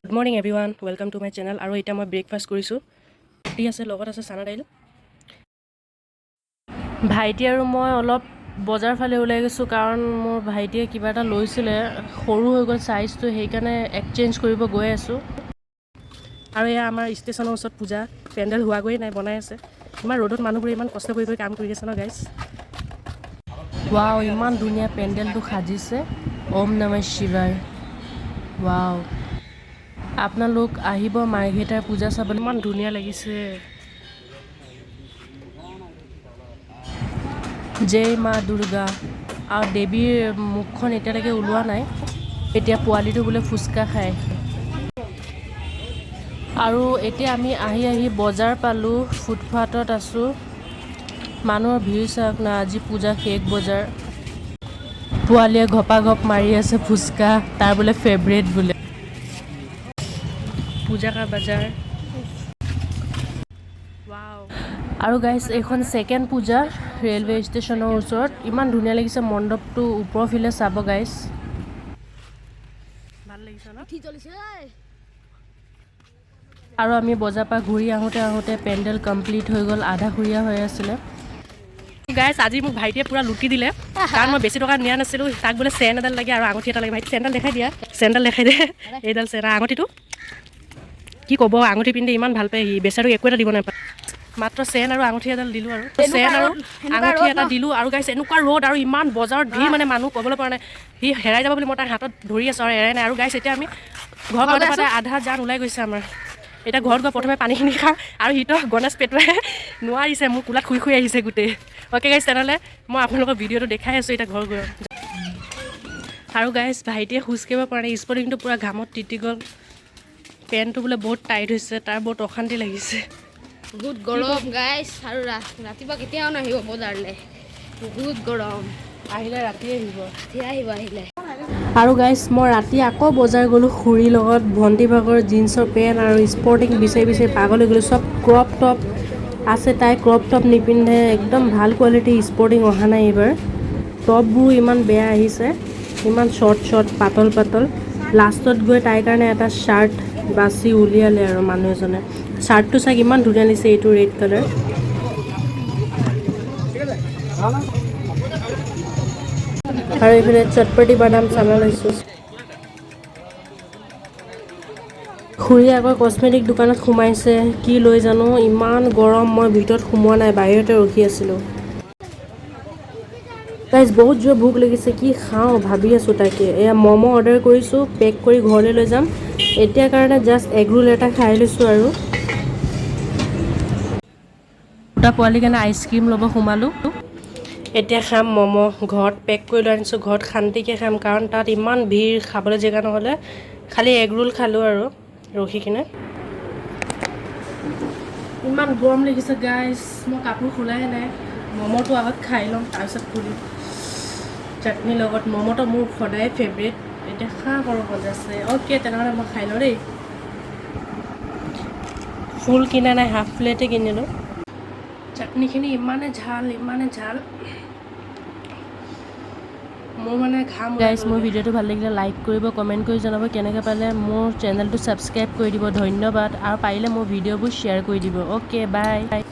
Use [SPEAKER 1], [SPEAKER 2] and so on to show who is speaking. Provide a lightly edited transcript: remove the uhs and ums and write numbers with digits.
[SPEAKER 1] Good morning everyone, welcome to my channel. আৰু এতিয়া মই ব্ৰেকফাষ্ট কৰিছোঁ। ৰুটি আছে, লগত আছে চানা দাইল। ভাইটি আৰু মই অলপ বজাৰ ফালে ওলাই গৈছোঁ, কাৰণ মোৰ ভাইটিয়ে কিবা এটা লৈছিলে, সৰু হৈ গ'ল চাইজটো, সেইকাৰণে এক্সচেঞ্জ কৰিব গৈ আছোঁ। আৰু এয়া আমাৰ ষ্টেচনৰ ওচৰত পূজা পেণ্ডেল হোৱাগৈয়ে নাই, বনাই আছে। ইমান ৰ'দত মানুহবোৰে ইমান কষ্ট কৰি কৰি কাম কৰি আছে ন গাইজ? ৱাও, ইমান ধুনীয়া পেণ্ডেলটো সাজিছে। ওম নমঃ শিৱায়। ৱাও, আপোনালোক আহিব মাৰ্ঘেৰিটাৰ পূজা চাবলৈ, ইমান ধুনীয়া লাগিছে। জয় মা দুৰ্গা। আৰু দেৱীৰ মুখখন এতিয়ালৈকে ওলোৱা নাই। এতিয়া পোৱালিটো বোলে ফুচকা খায়। আৰু এতিয়া আমি আহি আহি বজাৰ পালোঁ, ফুটপাথত আছোঁ। মানুহৰ ভিৰ চাওক না। আজি পূজা শেষ বজাৰ। পোৱালীয়ে ঘপা ঘপ মাৰি আছে ফুচকা, তাৰ বোলে ফেভৰেট বোলে। পূজা কা বজাৰ। আৰু গাইজ, এইখন ছেকেণ্ড পূজা ৰেলৱে ষ্টেচনৰ ওচৰত। ইমান ধুনীয়া লাগিছে মণ্ডপটো, ওপৰৰ ফালে চাব গাইজ। ভাল লাগিছে ন?
[SPEAKER 2] উঠি চলিছে।
[SPEAKER 1] আৰু আমি বজাৰ পৰা ঘূৰি আহোঁতে আহোঁতে পেণ্ডেল কমপ্লিট হৈ গ'ল, আধা খুৰীয়া হৈ আছিলে। গাইজ, আজি মোক ভাইটিয়ে পূৰা লুটি দিলে, কাৰণ মই বেছি টকা নিয়া নাছিলোঁ। তাক বোলে চেন এডাল লাগে আৰু আঙুঠি এটা লাগে। ভাইটি, চেনডাল দেখাই দিয়া, চেনডাল দেখাই দে। এইডাল চেন আৰু আঙুঠিটো কি ক'ব, আঙুঠি পিন্ধি ইমান ভাল পায় সি। বেচাৰীক একো এটা দিব নাপায়। মাত্ৰ চেন আৰু আঙুঠি এডাল দিলোঁ আৰু চেন আৰু আঙুঠি এটা দিলোঁ। আৰু গাইজ, এনেকুৱা ৰ'দ আৰু ইমান বজাৰত ভিৰ, মানে মানুহ ক'বলৈ পৰা নাই। সি হেৰাই যাব বুলি মই তাক হাতত ধৰি আছোঁ আৰু এৰাই নাই। আৰু গাইজ, এতিয়া আমি ঘৰ পাওঁতে পাওঁতে আধা জান ওলাই গৈছে আমাৰ। এতিয়া ঘৰত গৈ প্ৰথমে পানীখিনি খাওঁ। আৰু সিটো গণেশ পেটুৱাই নোৱাৰিছে, মোৰ কোলাত শুই শুই আহিছে গোটেই। অ'কে গাইজ, তেনেহ'লে মই আপোনালোকৰ ভিডিঅ'টো দেখাই আছোঁ এতিয়া ঘৰ গৈ। আৰু গাইজ, ভাইটিয়ে খোজ কাঢ়িব পৰা নাই, স্পৰ্টিংটো পূৰা ঘামত তিতি গ'ল। পেণ্টটো বোলে বহুত টাইট হৈছে, তাৰ বহুত অশান্তি লাগিছে।
[SPEAKER 2] বহুত গৰম গাইছ। আৰু ৰাতিপুৱা কেতিয়াও নাহিব বজাৰলৈ, বহুত গৰম।
[SPEAKER 1] আহিলে ৰাতিয়ে আহিব।
[SPEAKER 2] এতিয়া আহিব আহিলে।
[SPEAKER 1] আৰু গাইজ, মই ৰাতি আকৌ বজাৰ গ'লোঁ খুৰীৰ লগত। ভণ্টি ভাগৰ জীন্সৰ পেণ্ট আৰু স্পৰ্টিং বিচাৰি বিচাৰি পাগল হৈ গ'লোঁ। চব ক্ৰপ টপ আছে, তাই ক্ৰপ টপ নিপিন্ধে। একদম ভাল কোৱালিটি স্পৰ্টিং অহা নাই এইবাৰ। টপবোৰ ইমান বেয়া আহিছে, ইমান শ্বৰ্ট শ্বৰ্ট, পাতল পাতল। লাষ্টত গৈ তাইৰ কাৰণে এটা শ্বাৰ্ট বাছি উলিয়ালে আৰু মানুহ এজনে। শ্বাৰ্টটো চাই ইমান ধুনীয়া লাগিছে, এইটো ৰেড কালাৰ। আৰু এইফালে চটপটি বাদাম চানা লৈছোঁ। খুৰী আকৌ কচমেটিক দোকানত সোমাইছে, কি লৈ জানো। ইমান গৰম, মই ভিতৰত সোমোৱা নাই, বাহিৰতে ৰখি আছিলোঁ। গাইজ, বহুত জোৰ ভোক লাগিছে, কি খাওঁ ভাবি আছোঁ তাকে। এয়া ম'ম' অৰ্ডাৰ কৰিছোঁ, পেক কৰি ঘৰলৈ লৈ যাম। এতিয়া কাৰণে জাষ্ট এগ ৰোল এটা খাই লৈছোঁ। আৰু দুটা পোৱালিৰ কাৰণে আইচক্ৰীম ল'ব সোমালোঁ। এতিয়া খাম ম'ম', ঘৰত পেক কৰি লৈ আনিছোঁ। ঘৰত শান্তিকৈ খাম, কাৰণ তাত ইমান ভিৰ, খাবলৈ জেগা নহ'লে। খালি এগ ৰোল খালোঁ আৰু ৰখি কিনে। ইমান গৰম লাগিছে গাইজ, মই কাপোৰ খোলাই নাই। ম'ম'টো আগত খাই ল'ম, তাৰপিছত খুলিম। চাটনিৰ লগত ম'ম'টো মোৰ সদায় ফেভৰেট। এতিয়া খাওঁ আৰু মজা আছে। অ'কে, তেনেহ'লে মই খাই লওঁ দেই। ফুল কিনা নাই, হাফ প্লেটে কিনিলোঁ। চাটনিখিনি ইমানে ঝাল, ইমানে ঝাল, মোৰ মানে ঘাম। গাইজ, মোৰ ভিডিঅ'টো ভাল লাগিলে লাইক কৰিব, কমেণ্ট কৰি জনাব কেনেকৈ পালে। মোৰ চেনেলটো ছাবস্ক্ৰাইব কৰি দিব, ধন্যবাদ। আৰু পাৰিলে মোৰ ভিডিঅ'বোৰ শ্বেয়াৰ কৰি দিব। Okay, bye.